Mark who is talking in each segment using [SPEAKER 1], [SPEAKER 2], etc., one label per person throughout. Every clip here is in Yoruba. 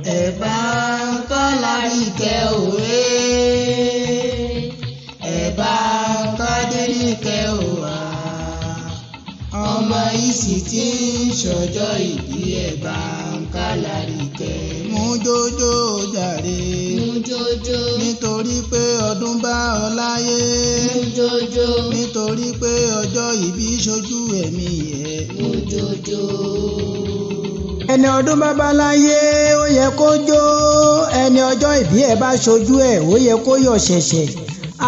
[SPEAKER 1] Ẹ̀bá ń kọ́láríkẹ́ òwe, ẹ̀bá ń kọ́déníkẹ́ òwà, ọmọ ìsì tí ń ṣọjọ́ ìbí, ẹ̀bá ń kọ́láríkẹ́.
[SPEAKER 2] Mú jójó jàre.
[SPEAKER 1] Mú jójó.
[SPEAKER 2] Nítorí pé ọdún bá ọ láyé.
[SPEAKER 1] Mú jójó.
[SPEAKER 2] Nítorí pé ọjọ́ ìbí ṣojú ẹ̀mí ẹ̀.
[SPEAKER 1] Mú jójó.
[SPEAKER 3] Ẹni ọdún bá bá láyé, ó yẹ kó jó. Ẹni ọjọ́ ìbí ẹ̀ bá ṣojú ẹ̀, ó yẹ kó yọ̀ ṣẹ̀ṣẹ̀.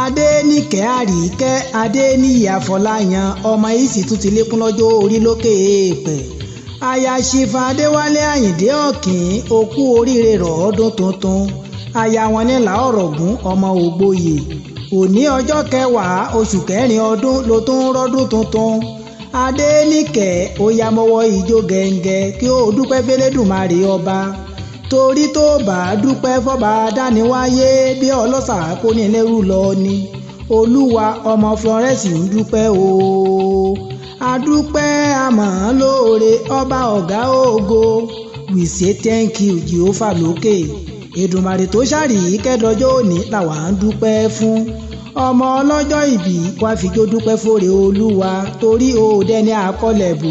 [SPEAKER 3] Adéníkẹ́ Àríkẹ́ Adéníyì Àfọláyàn, ọmọ yìí sì tún ti lékún lọ́jọ́ orí lókè èèpẹ̀. Aya Ṣìfà Adéwálé Àyìndé Ọ̀kín, okú oríire rọ̀ ọdún tuntun. Aya wọn ní Làọ̀rọ̀gún ọmọ Ògbóyè. Òní ọjọ́ 10 oṣù 4 ọdún ló tún ń rọ́dún tuntun. Adéníkẹ́, ó yá, mọ́wọ́ ijó gẹ̀ǹgẹ̀ kí ó dúpẹ́ fẹ́lẹ́dùmarè ọba, torí tó bá dúpẹ́ fọba dániwáyé, bí ọlọ́sà kò ní lẹ́rù lọ ni. Olúwa ọmọ Florence ń dúpẹ́ o. Adúpẹ́ àmọ́ lóore, ọba ọ̀gá ògo. We say thank you, Jehovah lókè. Èdùmàrè tó ṣàrí kẹ́dọ̀jọ́ òní làwa ń dúpẹ́ fún. Ọmọ ọlọ́jọ́ ìbí wá fìjó dúpẹ́ fòrè Olúwa, torí òde ní àkọlẹ̀bù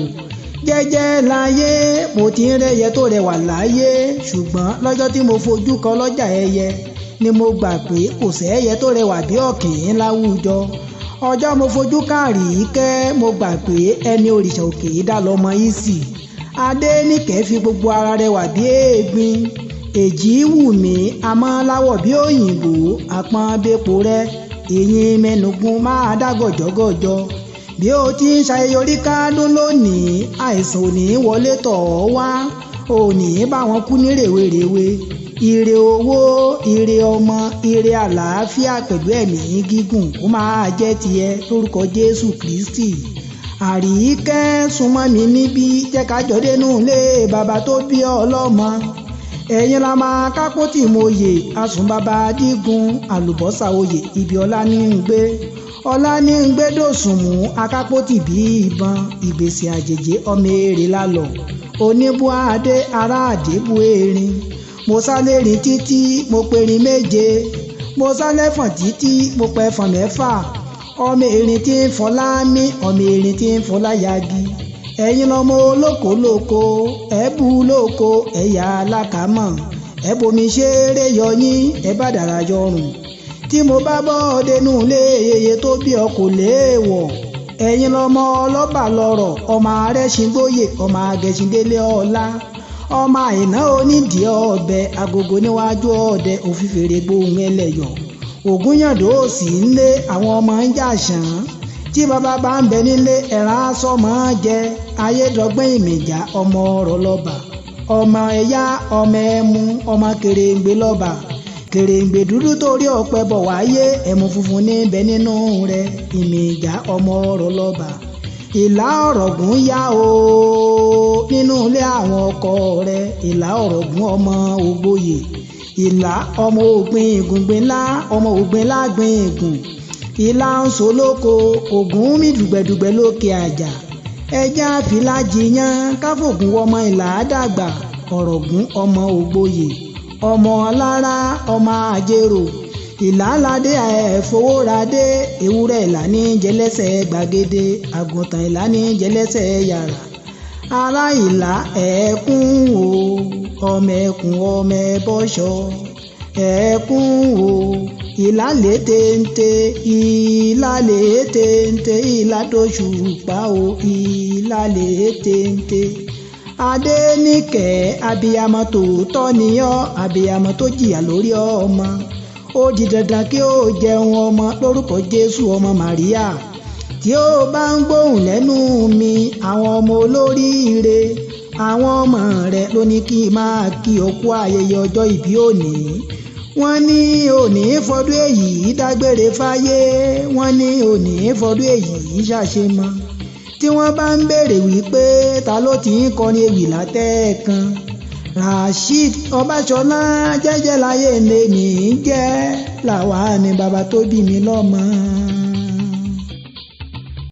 [SPEAKER 3] jẹ́jẹ́ láyé. Mo ti ń rẹ́yẹ tó rẹwà láyé, ṣùgbọ́n lọ́jọ́ tí mo fojú kan lọ́jà ẹyẹ ni mo gbà pé kò sẹ́yẹ tó rẹwà bí ọ̀kìn láwùjọ. Ọjọ́ mo fojú káàrí kẹ́, mo gbà pé ẹni òrìṣà òkè dá lọ́mọ yìí sì. Adéníkẹ́ fi gbogbo ara rẹwà bí èègbin. Èjì wù mí àmọ́ láwọ̀ bí òyìnbó àpọ́n bẹ́pọ̀ rẹ. Ìyìn mẹ́nugun máa dá gọ̀jọ́gọ̀jọ́. Bí ó ti ń ṣayẹyẹ orí kádún lónìí, àìsàn ò ní wọlé tọ̀ ọ́ wá, ò ní bá wọn kú ní rèwerèwe. Ire owó, ire ọmọ, ire àlàáfíà pẹ̀lú ẹ̀mí gígùn kó máa jẹ́ tiẹ̀ lórúkọ Jésù Kristi. Àríkẹ́, súnmọ́ mi níbí, jẹ́ ká jọ dénú ilé bàbá tó bí ọlọ́mọ. Ẹ̀yin la máa kápó tí mo yè asùnbàbà dígun àlùbọ́sà oyè ibi ọlá ní ń gbé, ọlá ní ń gbé dòsùnmù akápó tì bí ìbọn ìgbésẹ̀ àjèjì ọmọ èrè lálọ́ oníbúadé ará àdébù erin. Mo sálẹ̀ rìn títí, mo perin 7. Mo sálẹ̀ fọ̀n títí, mo pẹ́ fọ̀n 6. Ọmọ erin tí ń fọlá mí, ọmọ erin tí ń fọlá yagi. Ẹ̀yin lọmọ olóko lóko ẹ̀bù lóko ẹ̀yà alákàmọ̀ ẹ̀bomi ṣeré yọyín ẹ̀ bá dàrá yọrùn. Tí mo bá bọ́ dénú ilé yeye tó bí ọ kò léèwọ̀. Ẹ̀yin lọmọ ọlọ́ba lọ́rọ̀, ọmọ arẹ́sìngbóyè, ọmọ agẹ̀sìndélé ọlá, ọmọ àìná onídìí ọbẹ̀ agogo níwájú ọdẹ òfìfèrè gbóhùn ẹlẹ́yọ̀. Ògúnyàndó sì ń lé àwọn ọmọ ń jà sàn. Tí bàbá bá ń bẹ nílé, ẹ̀ràn aṣọ máa jẹ. Ayédọ́gbọ́n ìmìjà ọmọ ọ̀rọ̀ lọ́ba, ọmọ ẹ̀yà, ọmọ ẹmu, ọmọ kèrèǹgbè lọ́ba. Kèrèǹgbè dúdú torí ọ̀pẹ bọ̀ wáyé, ẹmu funfun níbẹ̀ nínú rẹ̀. Ìmìjà ọmọ ọ̀rọ̀ lọ́ba, Ìlà Ọ̀rọ̀gún yá o nínú ilé àwọn ọkọ rẹ̀. Ìlà Ọ̀rọ̀gún ọmọ Ògbóyè, Ìlà ọmọ ògbìn ìgùngbìn ńlá, ọmọ ògbìn lágbìn ìgùn. Ìlà ń so lóko ògùn mi dùgbẹ̀dùgbẹ̀ lókè àjà. Ẹja fìlà jiyàn káfògùn ọmọ Ìlà dàgbà. Ọ̀rọ̀gún ọmọ Ògbóyè, ọmọ alára, ọmọ àjèrò. Ìlàládé ẹ̀fowóradé. Ewúrẹ́ Ìlà ní jẹlẹ́sẹ̀ gbàgede, àgùntàn Ìlà ní jẹlẹ́sẹ̀ yàrá. Ará Ìlà, ẹ̀ẹ́kún o, ọmọ ẹkùn, ọmọ ẹbọṣọ, ẹ̀ẹ́kún o. Ìlà lè téńté, ìlà lè téńté, ìlà tó ṣùpá o, ìlà lè téńté. Adéníkẹ́, abiyamọ tòótọ́ ni ọ́, abiyamọ tó jìyà lórí ọmọ. Ó di dandan kí ó jẹun ọmọ lórúkọ Jésù ọmọ Màríà. Tí ó bá ń gbóhùn lẹ́nu mi, àwọn ọmọ olóríire, àwọn ọmọ rẹ̀ ló ní kí n máa kí ọ kú ayẹyẹ ọjọ́ ìbí òní. Wọ́n ní òní fọdún èyí dágbére fáyé, wọ́n ní òní fọdún èyí ṣàṣemọ́. Tí wọ́n bá ń béèrè wípé ta ló ti ń kọrin ewì látẹ̀ẹ̀kan, Rasheed Ọbaṣọlá jẹ́jẹ́ láyé lèmi ń jẹ́, làwa ni bàbá tó bí mi lọ́mọ.